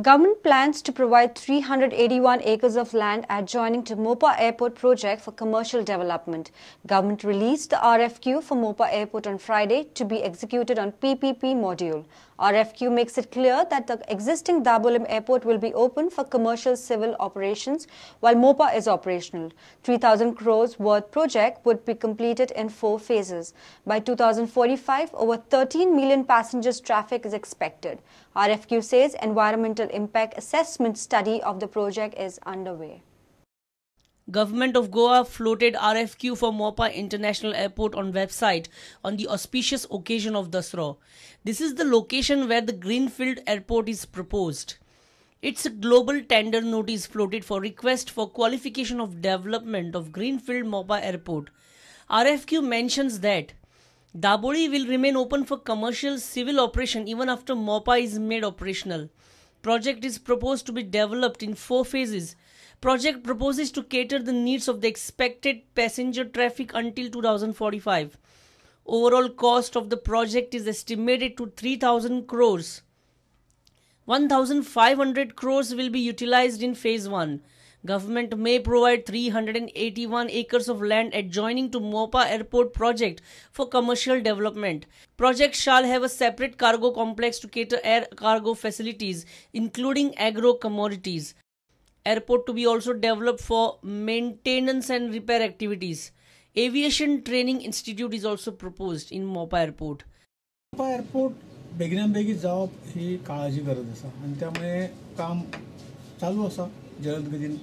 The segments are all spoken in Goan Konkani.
Government plans to provide 381 acres of land adjoining to Mopa Airport project for commercial development. Government released the RFQ for Mopa Airport on Friday to be executed on PPP module. RFQ makes it clear that the existing Dabolim Airport will be open for commercial civil operations while Mopa is operational. 3,000 crores worth project would be completed in 4 phases. By 2045, over 13 million passengers traffic is expected. RFQ says environmental impact assessment study of the project is underway. Government of Goa floated RFQ for Mopa International Airport on website on the auspicious occasion of Dasra. This is the location where the Greenfield Airport is proposed. It's a global tender notice floated for request for qualification of development of Greenfield Mopa Airport. RFQ mentions that Dabolim will remain open for commercial civil operation even after Mopa is made operational. Project is proposed to be developed in 4 phases. Project proposes to cater the needs of the expected passenger traffic until 2045. Overall cost of the project is estimated to 3,000 crores. 1,500 crores will be utilized in phase 1. Government may provide 381 acres of land adjoining to Mopa Airport project for commercial development. Project shall have a separate cargo complex to cater air cargo facilities, including agro commodities. Airport to be also developed for maintenance and repair activities. Aviation Training Institute is also proposed in Mopa Airport. Mopa Airport बेगीन बेगीन जावप ही काळाची गरज आसा आनी त्यामुळे काम चालू आसा. जलद गतीन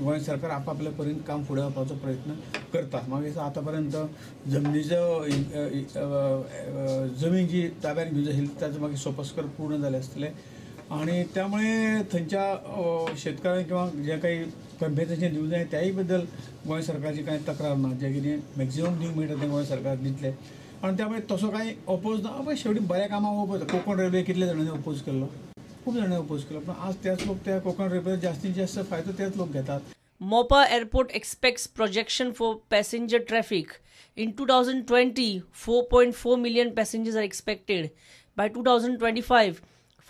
गोंय सरकार आपापल्या परीन काम फुडें व्हरपाचो प्रयत्न करता. मागीर आतां पर्यंत जमनीचो जमीन जी ताब्यात घेवची आशिल्ली ताचो मागीर सोपस्कर पूर्ण जाले आसतले आनी त्यामुळे थंयच्या शेतकारांक किंवा जे काही कॉम्पेन्सेशन दिवंक जाय त्याय बद्दल गोंय सरकारची कांय तक्रार ना. जें कितें मॅक्झिमम दिवंक मेळटा तें गोंय सरकार दितलें आनी त्यामुळे तसो कांय ओपोज ना. पण शेवटी बऱ्या कामाक ओपोज कोंकण रेल्वे कितले जाणांनी ओपोज केल्लो, खूब जाणांनी ओपोज केलो, पण आज त्याच लोक त्या कोंकण रेल्वे जास्तीत जास्त फायदो त्याच लोक घेतात. Mopa Airport expects projection for passenger traffic. In 2020, 4.4 million passengers are expected. By 2025,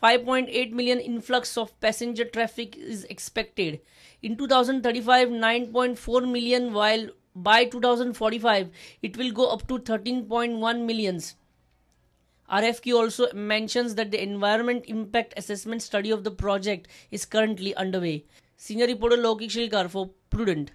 5.8 million influx of passenger traffic is expected. In 2035, 9.4 million, while by 2045, it will go up to 13.1 millions. RFQ also mentions that the environment impact assessment study of the project is currently underway. Senior reporter Lokik Shilkar for Prudent.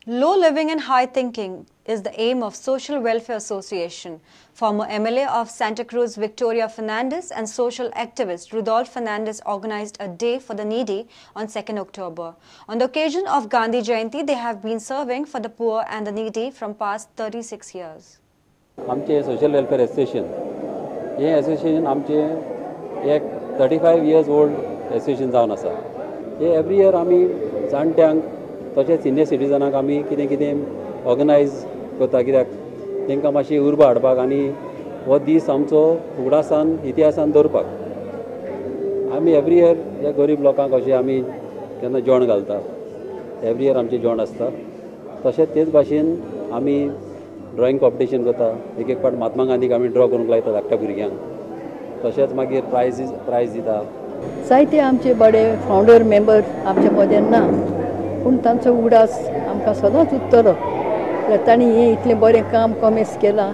Low living and high thinking is the aim of Social Welfare Association. Former MLA of Santa Cruz, Victoria Fernandez, and social activist Rudolph Fernandez organized a day for the needy on 2nd October. On the occasion of Gandhi Jayanti, they have been serving for the poor and the needy from past 36 years. आमचे सोशल वेलफेअर असोसिएशन हे असोसिएशन आमचे एक 35 इयर्स ओल्ड असोसिएशन जावन आसा. हे एवरी इयर आमी जाणट्यांक तशेंच सिनियर सिटीजनांक आमी कितें कितें ऑर्गनायज करता, कित्याक तांकां मातशी उर्बा हाडपाक आनी हो दीस आमचो उगडासान इतिहासान दवरपाक. आमी एवरी इयर ह्या गरीब लोकांक अशें आमी केन्ना जेवण घालता, एवरी इयर आमचें जेवण आसता. तशेंच तेच भाशेन आमी ड्रॉइंग कॉम्पिटिशन करता. एक एक फावट महात्मा गांधीक आमी ड्रॉ करूंक लायता धाकट्या भुरग्यांक, तशेंच मागीर प्रायज दिता. जायते आमचे बडे फावंडर मेंबर आमच्या मदें ना, पूण तांचो उगडास आमकां सदांच उरतलो. तांणी हें इतलें बरें काम कॉमेस केलां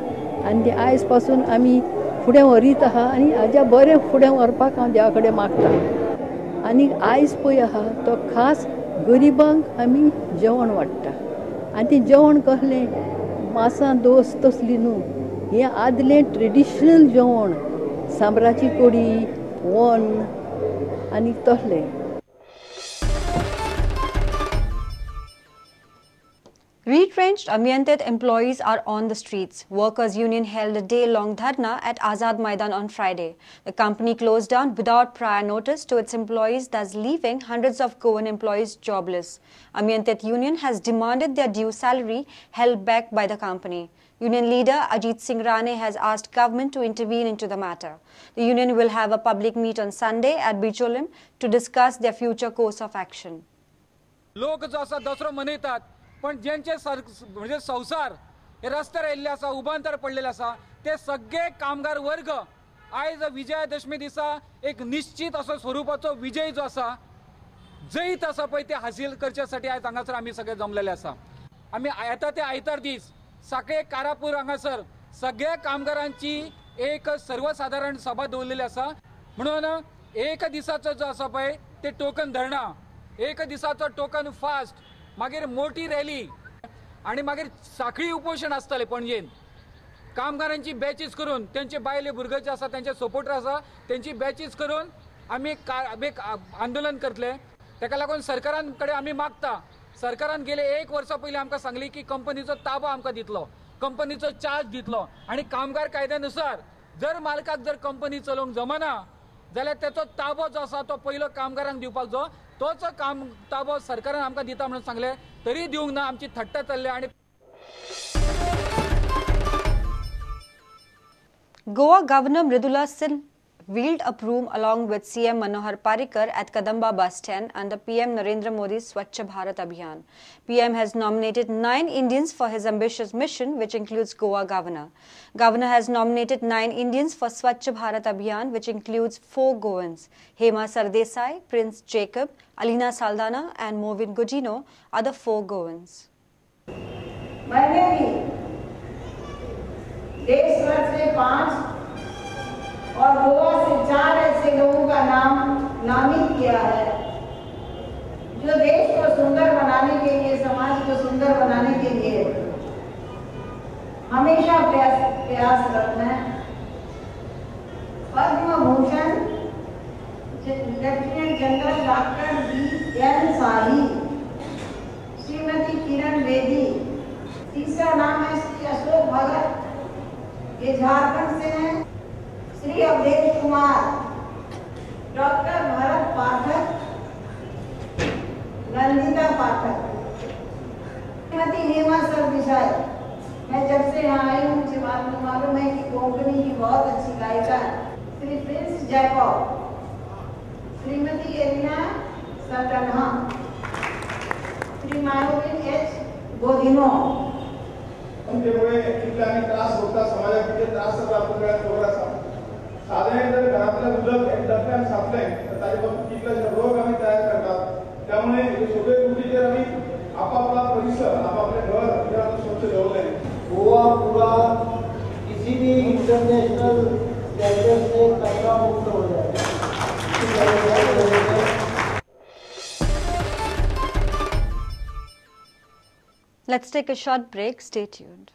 आनी तें आयज पासून आमी फुडें व्हरीत आहा आनी हाज्या बरें फुडें व्हरपाक हांव देवा कडेन मागता. आनी आयज पळय आहा तो खास गरिबांक आमी जेवण वाडटा आनी तें जेवण कसलें, मासां दोस तसली न्हू, हें आदलें ट्रेडिशनल जेवण, सांबराची कोडी वन आनी तसलें. Retrenched Amiantit employees are on the streets. Workers' Union held a day-long dharna at Azad Maidan on Friday. The company closed down without prior notice to its employees, thus leaving hundreds of Goan employees jobless. Amiantit Union has demanded their due salary held back by the company. Union leader Ajit Singh Rane has asked government to intervene into the matter. The union will have a public meet on Sunday at Bicholim to discuss their future course of action. लोक जो आसा दसरो मनयतात, पण ज्यांचे म्हणजे संवसार हे रस्त्यार आयिल्ले आसा, उबांतर पडलेले आसा, ते सगळे कामगार वर्ग आयज विजयादशमी दिसा एक निश्चित असो स्वरुपाचो विजय जो आसा जैत आसा पळय ते हासील करच्यासाठी आयज हांगासर आमी सगळे जमलेले आसा। आमी येता ते आयतार दीस साखळे कारापूर हांगासर सगळ्या कामगारांची एक सर्वसाधारण सभा दवरलेली आसा। म्हणून एक दिसाचो जो आसा पळय ते टोकन धरणा, एक दिसाचो टोकन फास्ट, मागीर मोठी रॅली आनी मागीर साखळी उपोशण आसतलें पणजेन। कामगारांची बॅचीस करून त्यांचे बायले भुरगे जे आसा त्यांचे सपोर्टर आसा त्यांची बॅचीस करून आमी एक आंदोलन करतले। ताका लागून सरकारान कडेन आमी मागता, सरकारान गेले एक वर्सा पयलीं आमकां सांगली की कंपनीचो ताबो आमकां दितलो, कंपनीचो चार्ज दितलो आनी कामगार कायद्यानुसार जर मालकाक जर कंपनी चलोवंक जमना जाल्यार तेचो ताबो जो आसा तो पयलो कामगारांक दिवपाक जो तोच काम ताबो सरकारान आमकां दिता म्हणून सांगलें, तरी दिवंक ना, आमची थट्टा चल्ल्या। आनी Goa Governor Mridula Sinha wheeled a broom along with CM Manohar Parrikar at Kadamba bus stand under PM Narendra Modi's Swachh Bharat Abhiyan. PM has nominated 9 Indians for his ambitious mission, which includes Goa Governor. Governor has nominated 9 Indians for Swachh Bharat Abhiyan, which includes 4 Goans. Hema Sardesai, Prince Jacob, Alina Saldana and Movin Godinho are the 4 Goans. मैंने भी देश भर से 5 और गोवा से 4 ऐसे लोगों का नाम नामित किया है जो देश को सुंदर बनाने के लिए, समाज को सुंदर बनाने के लिए हमेशा प्रयासरत हैं। Padma Bhushan lieutenant general doctor B N Shahi, Shrimati Kiran Bedi, तीसरा नाम है श्री अशोक भगत, ये झारखंड से हैं, श्री अवधेश कुमार, डॉक्टर भरत पाठक, नंदिता पाठक, श्रीमती हेमा सरदेसाई। मैं जब से यहाँ आई हूँ मुझे मालूम है कि कोंकणी की बहुत अच्छी गायिका है। Shri Prince Jacob, Shrimati Elina Saldanha, Shri Mauvin H Godinho. त्यामुळे कितले आमी त्रास भोगता, समाजाक कितले त्रास जाता आमकां सगळ्यांक खबर आसा। सादें जर घरांतलें उदक एक डब्यान सांपलें तर ताजे पासून कितलेशे रोग आमी तयार करतात। त्यामुळे हे सगळे गोष्टीचेर आमी आपापला परिसर, आपापलें घर जर आमी स्वच्छ दवरलें। गोवा पूरा किसी भी इंटरनेशनल स्टैंडर्ड से कचरा मुक्त हो जाए। Let's take a short break. Stay tuned.